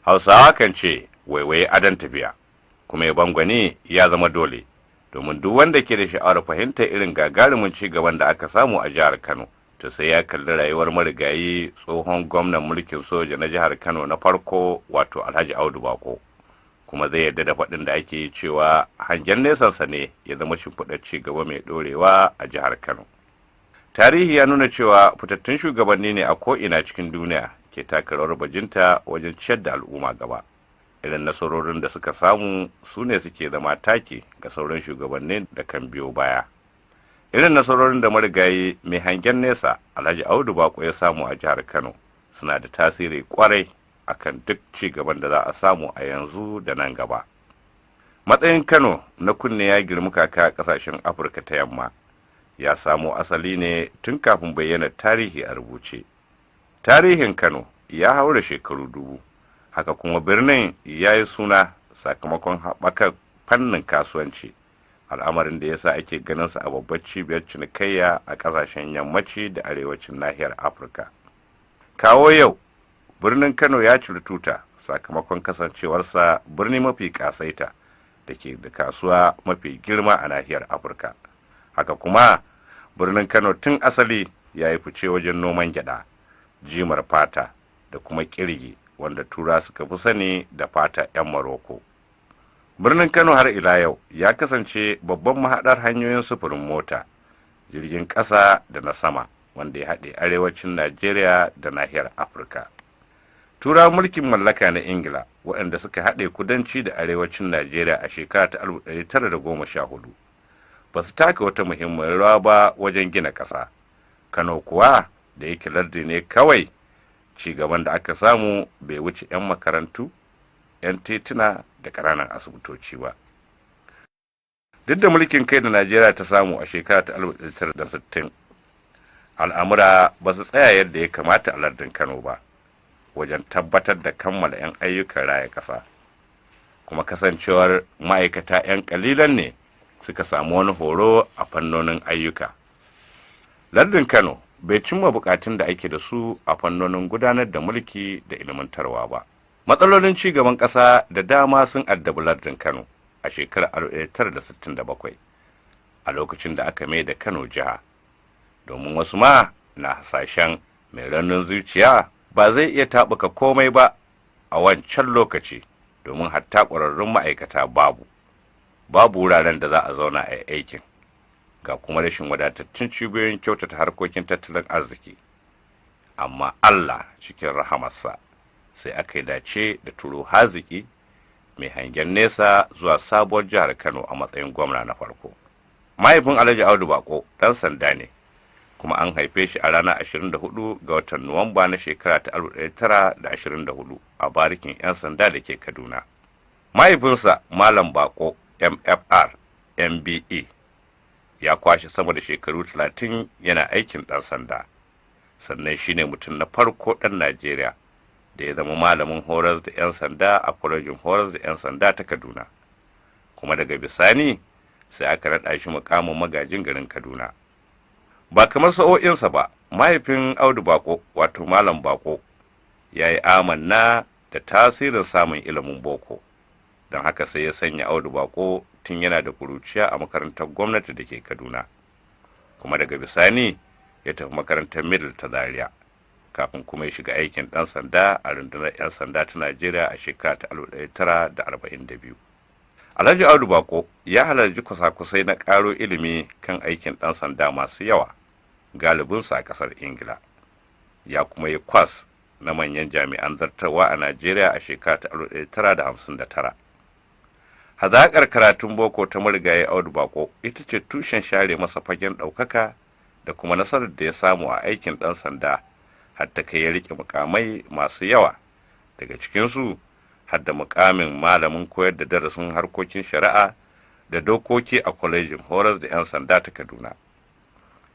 Hausawa kan ce waiwaye adon tafiya, kuma yabon gwani ya zama dole, domin duk wanda ke da sha'awar fahimtar irin gagarumin ci gaban da aka samu a jihar Kano, to sai ya kalli rayuwar marigayi tsohon gwamnan mulkin soja na jihar Kano na farko, wato Alhaji Audu Bako. Kuma zai yarda da faɗin da ake yi cewa hangen nesansa ne ya zama shimfiɗar ci gaba mai ɗorewa a jihar Kano. Tarihi ya nuna cewa fitattun shugabanni ne a ko'ina cikin duniya ke taka rawar bajinta wajen ciyar da al'umma gaba. Irin nasarorin da suka samu su ne suke zama take ga sauran shugabannin da kan biyo baya. Irin nasarorin da marigayi mai hangen nesa Alhaji Audu Bako ya samu a jihar Kano suna da tasiri kwarai akan duk ci gaban da za a samu a yanzu da nan gaba. Matsayin Kano na kunne ya girmi kaka a kasashen Afirka ta Yamma ya samo asali ne tun kafin bayyana tarihi a rubuce. Tarihin Kano ya haura shekaru 1000, haka kuma birnin ya yi suna sakamakon haɓakar fannin kasuwanci, al'amarin da yasa ake ganin sa a babbar cibiyar cinikayya a ƙasashen yammaci da arewacin nahiyar Afirka. Kawo yau birnin Kano ya ciri tuta sakamakon kasancewarsa birni mafi ƙasaita da ke da kasuwa mafi girma a nahiyar Afirka. Haka kuma birnin Kano tun asali ya yi fice wajen noman gyada, jimar fata da kuma kirgi, wanda Turawa suka fi sani da fata 'yan Maroko. Birnin Kano har ila yau ya kasance babban mahaɗar hanyoyin sufurin mota, jirgin ƙasa da na sama, wanda ya haɗe arewacin Najeriya da nahiyar Afirka. Turawan mulkin mallaka na Ingila, waɗanda suka haɗe kudanci da arewacin Najeriya a shekara ta 1914, ba su taka wata muhimmiyar rawa ba wajen gina ƙasa. Kano kuwa, da yake lardi ne kawai, ci gaban da aka samu bai wuce 'yan makarantu, 'yan tituna da ƙananan asibitoci ba. Duk da mulkin kai da Najeriya ta samu a shekara ta 1960, al'amura ba su tsaya yadda ya kamata a lardin Kano ba wajen tabbatar da kammala 'yan ayyukan raya ƙasa, kuma kasancewar ma'aikata 'yan ƙalilan ne suka samu wani horo a fannonin ayyuka, lardin Kano bai cimma bukatun da ake da su a fannonin gudanar da mulki da ilmantarwa ba. Matsalolin ci gaban ƙasa da dama sun addabi lardin Kano a shekarar 1967, a lokacin da aka mai da Kano jiha, domin wasu ma na hasashen mai raunin zuciya ba zai iya taɓuka komai ba a wancan lokaci, domin hatta ƙwararrun ma'aikata babu, babu wuraren da za a zauna a aikin, ga kuma rashin wadatattun cibiyoyin kyautata harkokin tattalin arziki. Amma Allah cikin rahamarsa sai aka yi dace da turo haziki mai hangen nesa zuwa sabuwar jihar Kano a matsayin gwamna na farko. Mahaifin Alhaji Audu Bako ɗan sanda ne, kuma an haife shi a ranar 24 ga watan Nuwamba na shekara ta 1924 a barikin 'yan sanda da ke Kaduna. Mahaifinsa, Malam Bako MFR MBE, ya kwashe sama da shekaru 30 yana aikin ɗan sanda, sannan shine mutum na farko ɗan Najeriya da ya zama malamin horar da 'yan sanda a kwalejin horar da 'yan sanda ta Kaduna, kuma daga bisani sai aka naɗa shi mukamin magajin garin Kaduna. Ba kamar sa'o'insa ba, mahaifin Audu Bako, wato Malam Bako, ya yi amanna da tasirin samun ilimin boko, don haka sai ya sanya Audu Bako tun yana da kuruciya a makarantar gwamnati da ke Kaduna, kuma daga bisani ya tafi makarantar Middle ta Zaria, kafin kuma ya shiga aikin ɗan sanda a rundunar 'yan sanda ta Najeriya a shekara ta 1942. Alhaji Audu Bako ya halarci kwasa-kwasai na ƙaro ilimi kan aikin ɗan sanda masu yawa, galibinsa a ƙasar Ingila. Ya kuma yi kwas na manyan jami'an zartarwa a Najeriya a shekara ta 1959. Hazaƙar karatun boko ta marigayi Audu Bako ita ce tushen share masa fagen ɗaukaka da kuma nasarar da ya samu a aikin ɗan sanda, har ta kai ya riƙe mukamai masu yawa, daga cikinsu har da mukamin malamin koyar da darasin harkokin shari'a da dokoki a kwalejin horas da 'yan sanda ta Kaduna,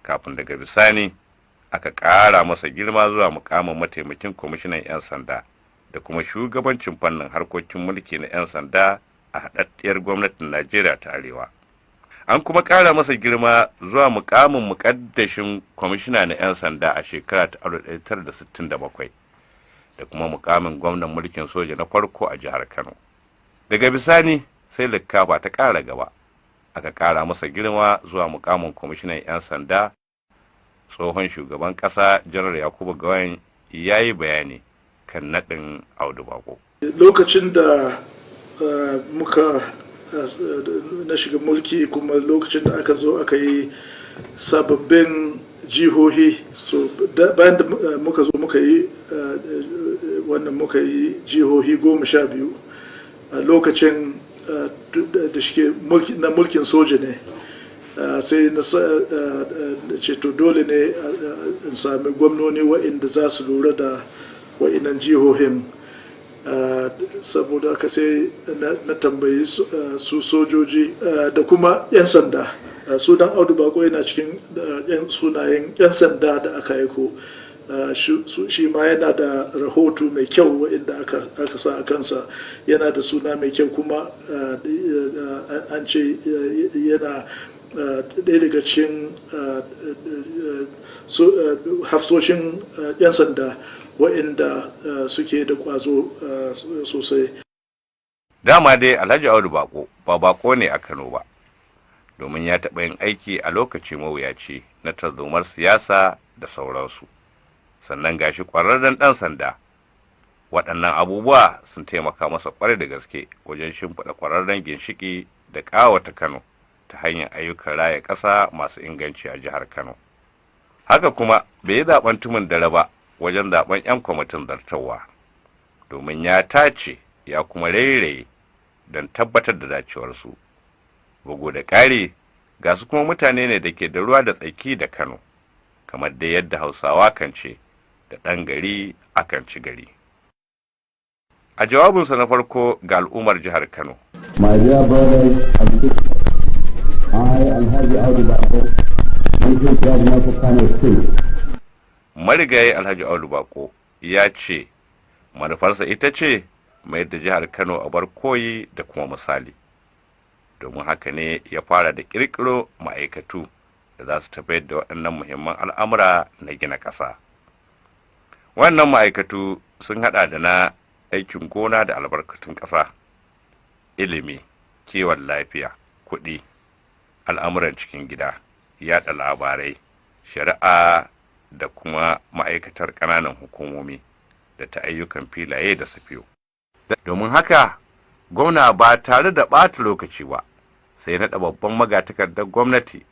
kafin daga bisani aka ƙara masa girma zuwa mukamin mataimakin kwamishinan 'yan sanda da kuma shugabancin fannin harkokin mulki na 'yan sanda a haɗaɗɗiyar gwamnatin Najeriya ta Arewa. An kuma ƙara masa girma zuwa mukamin muƙaddashin kwamishina na 'yan sanda a shekara ta 1967. Da kuma mukamin gwamnan mulkin soja na farko a jihar Kano. Daga bisani sai likkafa ta ƙara gaba, aka ƙara masa girma zuwa mukamin kwamishinan 'yan sanda. Tsohon shugaban ƙasa Janar Yakubu Gowon ya yi bayani kan naɗin Audu Bako. Lokacin da muka na shiga mulki, kuma lokacin da aka zo aka yi sababbin jihohi, so bayan da muka zo muka yi wannan, muka yi jihohi 12 a lokacin da shike na mulkin soja ne, sai na ce to dole ne in sami gwamnoni wa'inda za su lura da wa'innan jihohin. Saboda haka sai na tambayi su sojoji da kuma 'yan sanda. Sunan Audu Bako yana cikin sunayen 'yan sanda da aka aiko. Shi ma yana da rahoto mai kyau inda aka sa a kansa, yana da suna mai kyau, kuma an ce yana ɗaya daga cikin hafsoshin 'yan sanda waɗanda suke da ƙwazo sosai. Dama dai Alhaji Audu Bako ba bako ne a Kano ba, domin ya taɓa yin aiki a lokaci mawuyaci na tarzomar siyasa da sauransu. Sannan gashi ƙwararren ɗan sanda. Waɗannan abubuwa sun taimaka masa ƙwarai da gaske wajen shimfiɗa ƙwararren ginshiƙi da ƙawata Kano ta hanyar ayyukan raya ƙasa masu inganci a jihar Kano. Haka kuma bai yi zaɓen tumun dare ba wajen zaɓen 'yan kwamitin zartarwa, domin ya tace ya kuma rairaye don tabbatar da dacewarsu. Bugu da ƙari, ga su kuma mutane ne da ke da ruwa da tsaki da Kano, kamar dai yadda Hausawa kan ce, da ɗan gari akan ci gari. A jawabinsa na farko ga al'ummar jihar Kano. My dear brothers and sisters, I, Alhaji Audu Bako, Deputy Governor for Kano State. Marigayi Alhaji Audu Bako ya ce manufarsa ita ce mai da jihar Kano a bar koyi da kuma misali. Domin haka ne ya fara da ƙirƙiro ma'aikatu da za su tafiyar da waɗannan muhimman al'amura na gina ƙasa. Wannan ma'aikatu sun haɗa da na aikin gona da albarkatun ƙasa, ilimi, kiwon lafiya, kuɗi, al'amuran cikin gida, yaɗa labarai, shari'a da kuma ma'aikatar ƙananan hukumomi da ta ayyukan filaye da safiyo. Domin haka, gwamna ba tare da ɓata lokaci ba, sai naɗa babban magatakardar gwamnati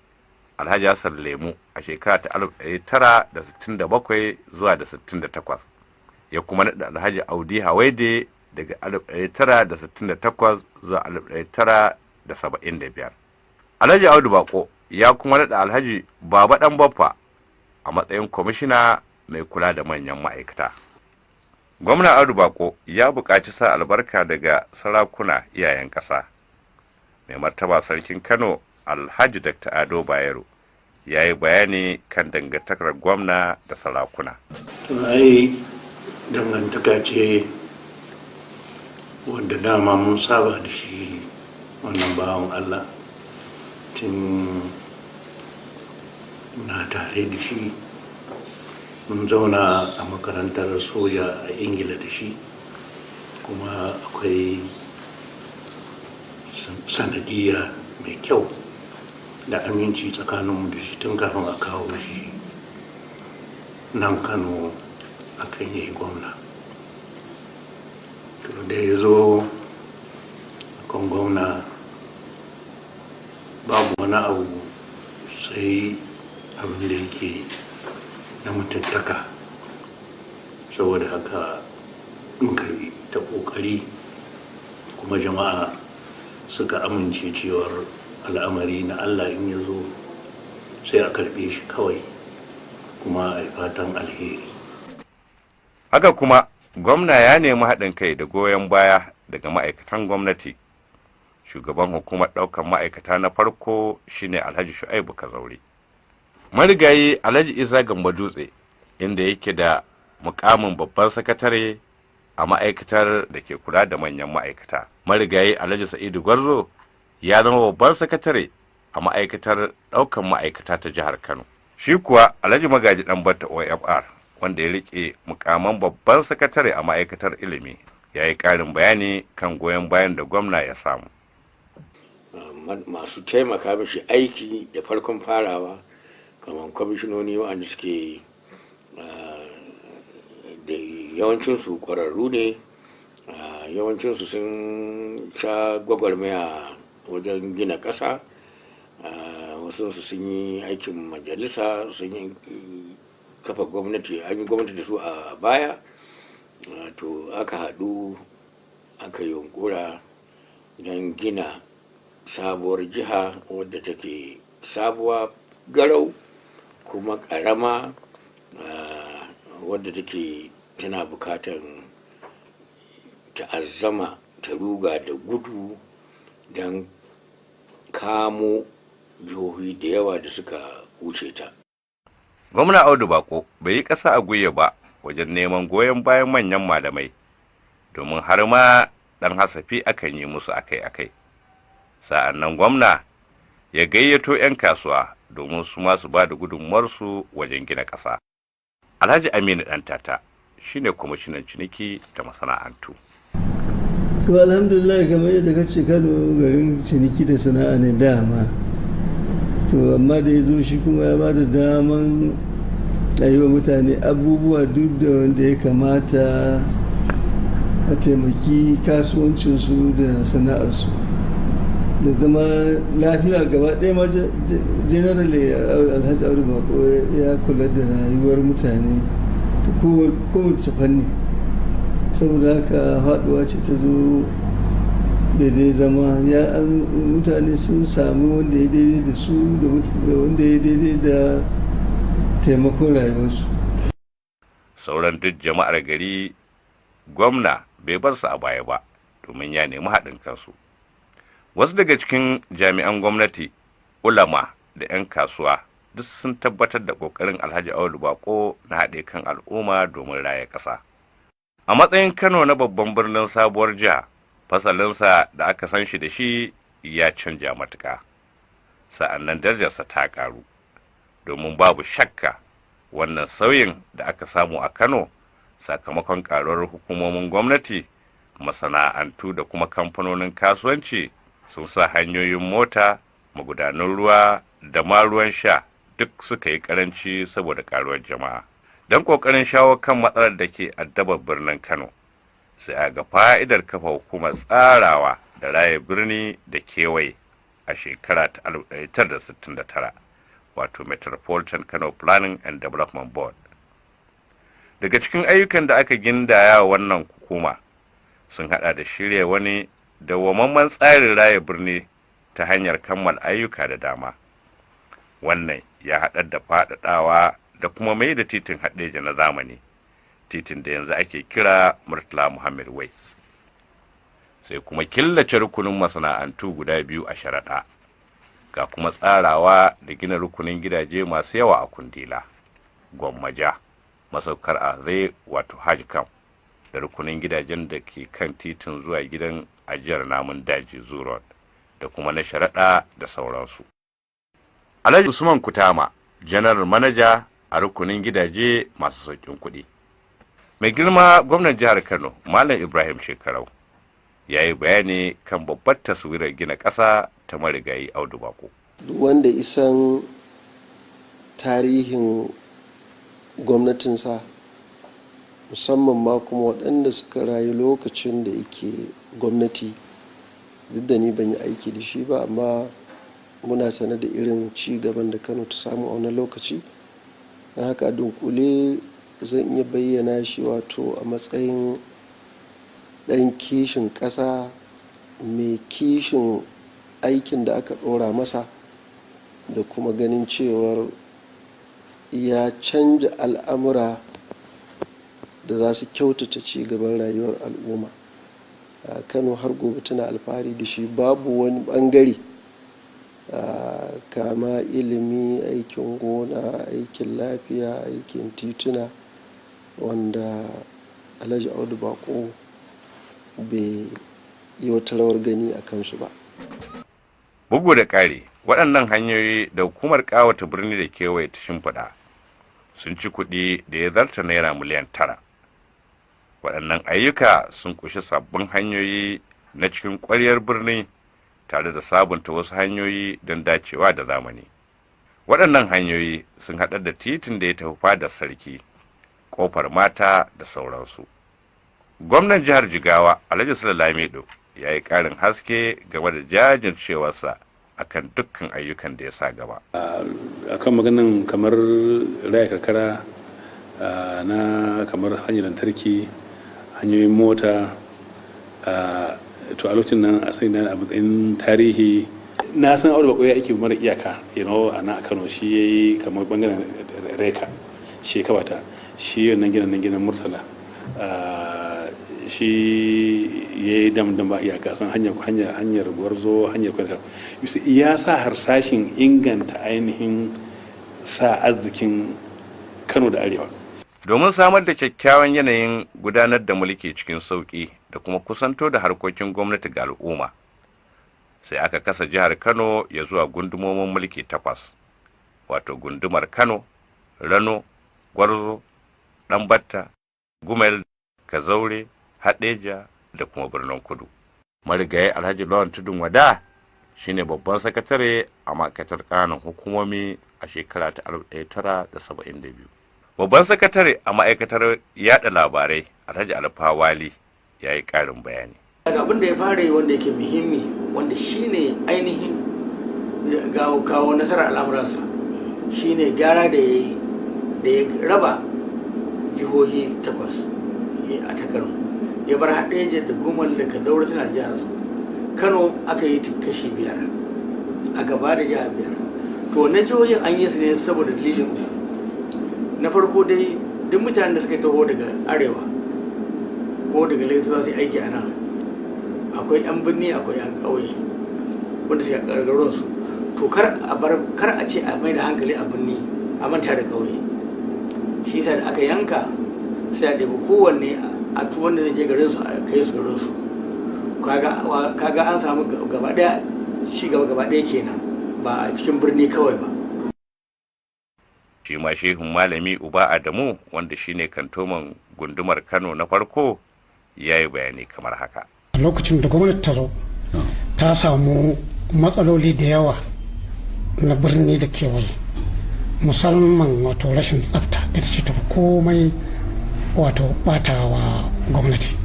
Alhaji Hassan Lemu a shekara ta 1967 zuwa da 68, ya kuma naɗa Alhaji Audi Hawaide daga 1968 zuwa 1975. Alhaji Audu Bako ya kuma naɗa Alhaji Baba Ɗan Baffa a matsayin kwamishina mai kula da manyan ma'aikata. Gwamna Audu Bako ya buƙaci sa albarka daga sarakuna iyayen ƙasa. Mai martaba Sarkin Kano Alhaji Dr. Ado Bayero ya yi bayani kan dangantakar gwamna da sarakuna. Ai dangantaka ce wadda dama mun saba da shi, wannan bawan Allah, tun na tare da shi mun zauna a makarantar soja a Ingila da shi, kuma akwai sanadiyya mai kyau da aminci tsakaninmu da shi tun kafin a kawo shi nan Kano akan yi gwamna. To, da ya zo kan gwamna, babu wani abu sai abin da yake na mutuntaka. Saboda haka muka yi ta ƙoƙari, kuma jama'a suka amince cewar al'amari na Allah in ya zo sai a karɓe shi kawai, kuma a fatan alheri. Haka kuma gwamna ya nemi haɗin kai da goyon baya daga ma'aikatan gwamnati. Shugaban hukumar ɗaukar ma'aikata na farko shine Alhaji Shu'aibu Kazaure. Marigayi Alhaji Isa Gambo Dutse, inda yake da mukamin babban sakatare a ma'aikatar da ke kula da manyan ma'aikata. Marigayi Alhaji Sa'idu Gwarzo ya zama babban sakatare a ma'aikatar ɗaukar ma'aikata ta jihar Kano. Shi kuwa Alhaji Magaji Ɗanbatta OFR wanda ya rike mukaman babban sakatare a ma'aikatar ilimi, ya yi ƙarin bayani kan goyon bayan da gwamna ya samu. Masu taimaka mishi aiki da farkon farawa, kamar kwamishinoni waɗanda suke da yawancinsu ƙwararru ne, yawancinsu sun sha gwagwarmaya wajen gina ƙasa, wasu sun yi aikin majalisa, sun yi kafa gwamnati, an yi gwamnati da su a baya. To, aka haɗu aka yunkura don gina sabuwar jiha wadda take sabuwa garau kuma ƙarama, wadda take tana bukatan ta'azzama ta ruga da gudu don kamo jihohi da yawa da suka wuce ta. Gwamna Audu Bako bai yi ƙasa a gwiwa ba wajen neman goyon bayan manyan malamai, domin har ma ɗan hasafi akan yi musu akai-akai. Sa'an nan gwamna ya gayyato 'yan kasuwa domin su masu ba da gudunmuwarsu wajen gina ƙasa. Alhaji Aminu Ɗantata shine kwamishinan ciniki da masana'antu. To, alhamdulillah, kamar yadda ka ce, Kano garin ciniki da sana'a ne dama. To, amma da ya zo shi kuma ya ba da daman a yi wa mutane abubuwa duk da wanda ya kamata a taimaki kasuwancinsu da sana'arsu da zama lafiya gaba ɗaya ma. Generally, Alhaji Audu Bako ya kula da rayuwar mutane ta kowace fanni. Saboda haka haɗuwa ce ta zo daidai zama ya mutane sun sami wanda ya daidai da su da wanda ya daidai da taimakon rayuwarsu. Sauran duk jama'ar gari, gwamna bai bar su a baya ba, domin ya nemi haɗin kansu. Wasu daga cikin jami'an gwamnati, ulama da 'yan kasuwa duk sun tabbatar da ƙoƙarin Alhaji Audu Bako na haɗe kan al'umma domin raya ƙasa. A matsayin Kano na babban birnin sabuwar jiha, fasalinsa da aka san shi da shi ya canja matuƙa. Sa'annan darajarsa ta ƙaru, domin babu shakka wannan sauyin da aka samu a Kano sakamakon ƙaruwar hukumomin gwamnati, masana'antu da kuma kamfanonin kasuwanci sun sa hanyoyin mota, magudanan ruwa da ma ruwan sha duk suka yi karanci saboda karuwar jama'a. Don ƙoƙarin shawo kan matsalar da ke addabar birnin Kano, sai a ga fa'idar kafa hukumar tsarawa da raya birni da kewaye a shekara ta 1969, wato Metropolitan Kano Planning and Development Board. Daga cikin ayyukan da aka gindaya wannan hukuma sun hada da shirya wani dawwammamen tsarin raya birni ta hanyar kammala ayyuka da dama. Wannan ya haɗar da faɗaɗawa da kuma mai da titin Haɗeja na zamani, titin da yanzu ake kira Murtala Muhammad Way, sai kuma killace rukunin masana'antu guda biyu a Sharaɗa, ga kuma tsarawa da gina rukunin gidaje masu yawa a Kundila, Gwammaja, masaukar azai wato Hajj Camp, da rukunin gidajen da ke kan titin zuwa gidan ajiyar namun daji, Zoo Road, da kuma na Sharaɗa da sauransu. Alhaji Usman Kutama, General Manager a rukunin gidaje masu sauƙin kuɗi. Mai girma gwamnan jihar Kano, Malam Ibrahim Shekarau, ya yi bayani kan babbar taswirar gina ƙasa ta marigayi Audu Bako. Duk wanda ya san tarihin gwamnatinsa, musamman ma kuma waɗanda suka rayu lokacin da yake gwamnati, duk da ni ban yi aiki da shi ba, amma muna sane da irin ci gaban da Kano ta samu a wani lokaci. Don haka a dunkule zan iya bayyana shi wato a matsayin ɗan kishin ƙasa mai kishin aikin da aka ɗora masa, da kuma ganin cewar ya canja al'amura da za su kyautata ci gaban rayuwar al'umma. Kano har gobe tana alfahari da shi. Babu wani bangare, kama ilimi, aikin gona, aikin lafiya, aikin tituna, wanda Alhaji Audu Bako bai yi wata rawar gani a kansu ba. Bugu da ƙari, waɗannan hanyoyi da hukumar ƙawata birni da kewaye ta shimfiɗa Sun ci kuɗi da ya zarta naira miliyan 9. Waɗannan ayyuka sun ƙunshi sabbin hanyoyi na cikin ƙwaryar birni tare da sabunta wasu hanyoyi don dacewa da zamani. Waɗannan hanyoyi sun haɗar da titin da ya tafi Fadar Sarki, Ƙofar Mata da sauransu. Gwamnan jihar Jigawa, Alhaji Sule Lamido, ya yi ƙarin haske game da jajircewarsa akan dukkan ayyukan da ya sa gaba. Akan maganan kamar raya karkara na kamar hanyar lantarki, hanyoyin mota, to a lokacin nan a sai na a matsayin tarihi na san Audu Bako ya aiki mara iyaka a nan a Kano. Shi ya yi kamar bangaren reka, shi kawata shi wannan ginin nan, ginin Murtala, shi ya yi dam dam ba iyaka, san hanyar hanyar hanyar Gwarzo, hanyar Kwanta. Ya sa harsashin inganta ainihin sa arzikin Kano da Arewa. Domin samar da kyakkyawan yanayin gudanar da mulki cikin sauƙi da kuma kusanto da harkokin gwamnati ga al'umma, sai aka kasa jihar Kano ya zuwa gundumomin mulki takwas, wato gundumar Kano, Rano, Gwarzo, Ɗanbatta, Gumel, Kazaure, Haɗeja da kuma Birnin Kudu. Marigayi Alhaji Lawan Tudun Wada shine babban sakatare a ma'aikatar ƙananan hukumomi a shekara ta 1972. Babban sakatare a ma'aikatar yada labarai, Alhaji Alfawali, ya yi ƙarin bayani. Daga abin da ya fara yi wanda yake muhimmi, wanda shine ainihin kawo nasarar al'amuransa, shine gyara da ya yi da ya raba jihohi takwas a ta Kano. Ya bar Haɗeja da Gumal da Kazaure suna jihar su. Kano aka yi kashi biyar, a gaba da jihar biyar. To na jihohin an yi su ne saboda dalilin uku. Na farko dai, duk mutanen da suka taho daga arewa ko daga Lagos za su yi aiki a nan, akwai 'yan birni, akwai 'yan ƙauye wanda suke ƙarƙarin su. To kar a bar, kar a ce a mai da hankali a birni a manta da ƙauye. Shi yasa da aka yanka, sai a ɗebi kowanne a tu wanda zai je garin su a kai su garin su. Kaga an samu gaba ɗaya ci gaba gaba ɗaya kenan, ba a cikin birni kawai ba. Shi ma Shehun Malami Uba Adamu, wanda shine kantoman gundumar Kano na farko, ya yi bayani kamar haka. A lokacin da gwamnati ta zo, ta samu matsaloli da yawa na birni da kewaye, musamman wato rashin tsafta. Ita ce tafi komai wato batawa gwamnati.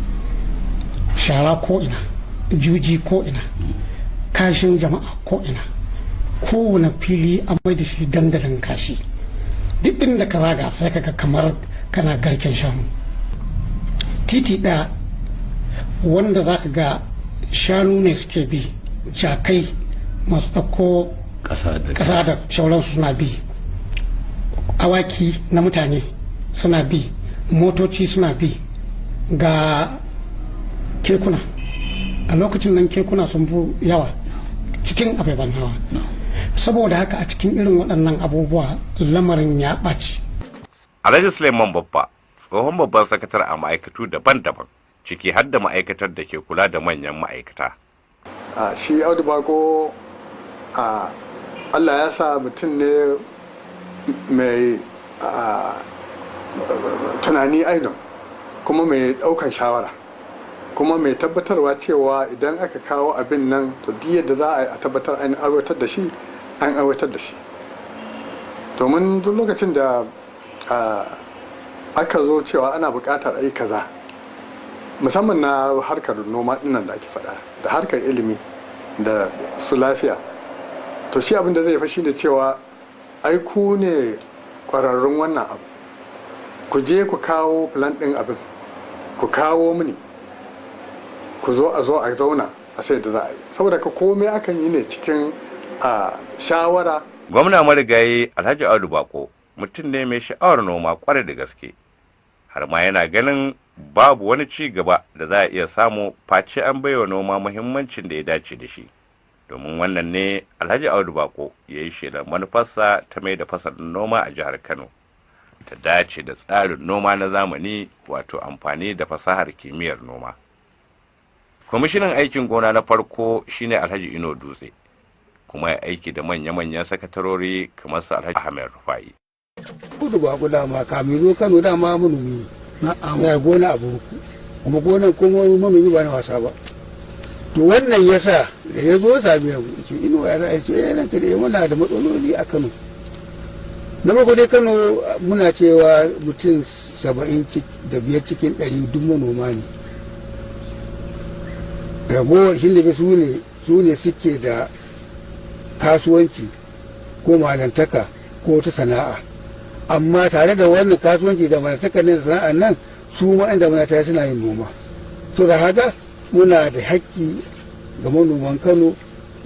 Shara ko'ina, juji ko'ina, kashin jama'a ko'ina, kowane fili an mai da shi dandalin kashi. Duk inda ka zaga sai kaga kamar kana garken shanu. Titi ɗaya wanda za ka ga shanu ne suke bi, jakai masu ɗauko ƙasa da shauransu suna bi, awaki na mutane suna bi, motoci suna bi, ga kekuna. A lokacin nan kekuna sun fi yawa cikin ababen hawa. Saboda haka a cikin irin waɗannan abubuwa lamarin ya ɓaci. Alhaji Suleiman Babba, tsohon babban sakatare a ma'aikatu daban-daban, ciki har da ma'aikatar da ke kula da manyan ma'aikata. A shi Audu Bako, a Allah ya sa mutum ne mai tunani ainihin, kuma mai daukan shawara, kuma mai tabbatarwa cewa idan aka kawo abin nan, to duk yadda za a yi a tabbatar an aiwatar da shi, an aiwatar da shi. Domin duk lokacin da aka zo cewa ana buƙatar ai kaza, musamman na harkar noma dinnan da ake faɗa da harkar ilimi da su lafiya, to shi abin da zai fa shine cewa ai ku ne ƙwararrun wannan abu, ku je ku kawo plan ɗin abin, ku kawo mini, ku zo a zo a zauna a sai da za a yi. Saboda ka komai akan yi ne cikin shawara. Gwamna marigayi Alhaji Audu Bako mutum ne mai sha'awar noma kwarai da gaske, har ma yana ganin babu wani ci gaba da za a iya samu face an baiwa noma muhimmancin da ya dace da shi. Domin wannan ne Alhaji Audu Bako ya yi shelar manufarsa ta mai da fasalin noma a jihar Kano ta dace da tsarin noma na zamani, wato amfani da fasahar kimiyyar noma. Kwamishinan aikin gona na farko shine Alhaji Ino Dutse, kuma ya aiki da manya-manyan sakatarori kamar su Alhaji Ahmed Rufai. Audu Bako dama kamin zo Kano dama manomi ne. Ya gona a Burku. Kuma gonan kuma manomi ba na wasa ba. To wannan yasa da ya zo same mu ce ino ya za a ce eh ranka da muna da matsaloli a Kano. Na farko dai, Kano muna cewa mutum 75% duk manoma ne. Ragowar shi ne su ne suke da kasuwanci ko malantaka ko ta sana'a. Amma tare da wannan kasuwanci da malantaka ne da sana'ar nan, su ma inda muna tare suna yin noma. To da haka muna da haƙƙi ga manoman Kano,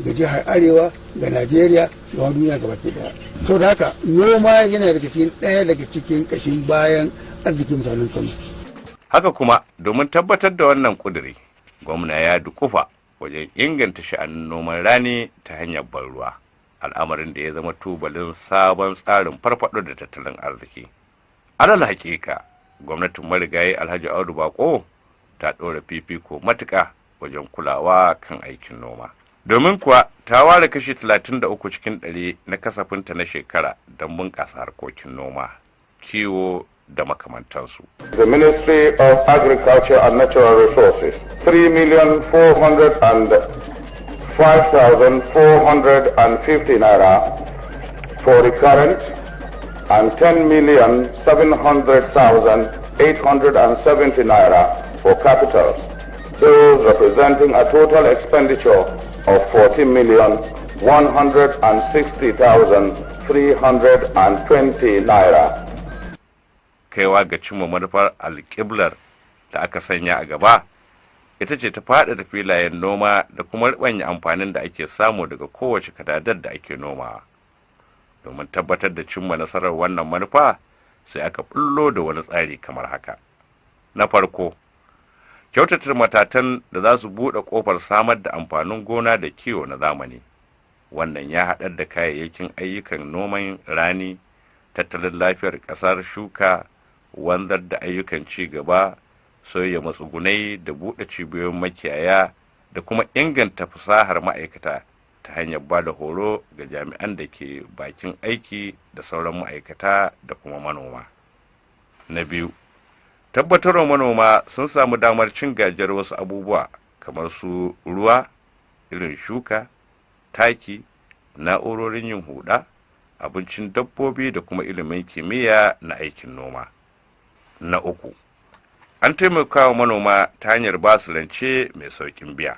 ga jihar Arewa, ga Najeriya, ga wani duniya gaba ke daya. So da haka noma yana daga cikin ɗaya daga cikin ƙashin bayan arzikin mutanen Kano. Haka kuma, domin tabbatar da wannan kuduri, gwamna ya dukufa wajen inganta sha'anin noman rani ta hanyar ban ruwa, al'amarin da ya zama tubalin sabon tsarin farfaɗo da tattalin arziki. Alal haƙiƙa, gwamnatin marigayi Alhaji Audu Bako ta ɗora fifiko matuƙa wajen kulawa kan aikin noma, domin kuwa ta ware kashi 33% na kasafinta na shekara don bunƙasa harkokin noma, kiwo da makamantansu. The Ministry of Agriculture and Natural Resources, 3,405,450 naira for recurrent and 10,700,870 naira for capitals, those representing a total expenditure of 14,160,320 naira. Kaiwa ga cimma manufar alƙiblar da aka sanya a gaba ita ce ta faɗaɗa filayen noma da kuma riɓanya amfanin da ake samu daga kowace kadadar da ake nomawa. Domin tabbatar da cimma nasarar wannan manufa, sai aka bullo da wani tsari kamar haka: Na farko, kyautata matatan da za su buɗe ƙofar samar da amfanin gona da kiwo na zamani. Wannan ya haɗar da kayayyakin ayyukan noman rani, tattalin lafiyar ƙasar shuka, wanzar da ayyukan ci gaba, sauya matsugunai da buɗe cibiyoyin makiyaya, da kuma inganta fasahar ma'aikata ta hanyar ba da horo ga jami'an da ke bakin aiki da sauran ma'aikata da kuma manoma. Na biyu, tabbatarwa manoma sun samu damar cin gajiyar wasu abubuwa kamar su ruwa, irin shuka, taki, na'urorin yin huda, abincin dabbobi da kuma ilimin kimiyya na aikin noma. Na uku, an taimaka wa manoma ta hanyar ba su rance mai sauƙin biya.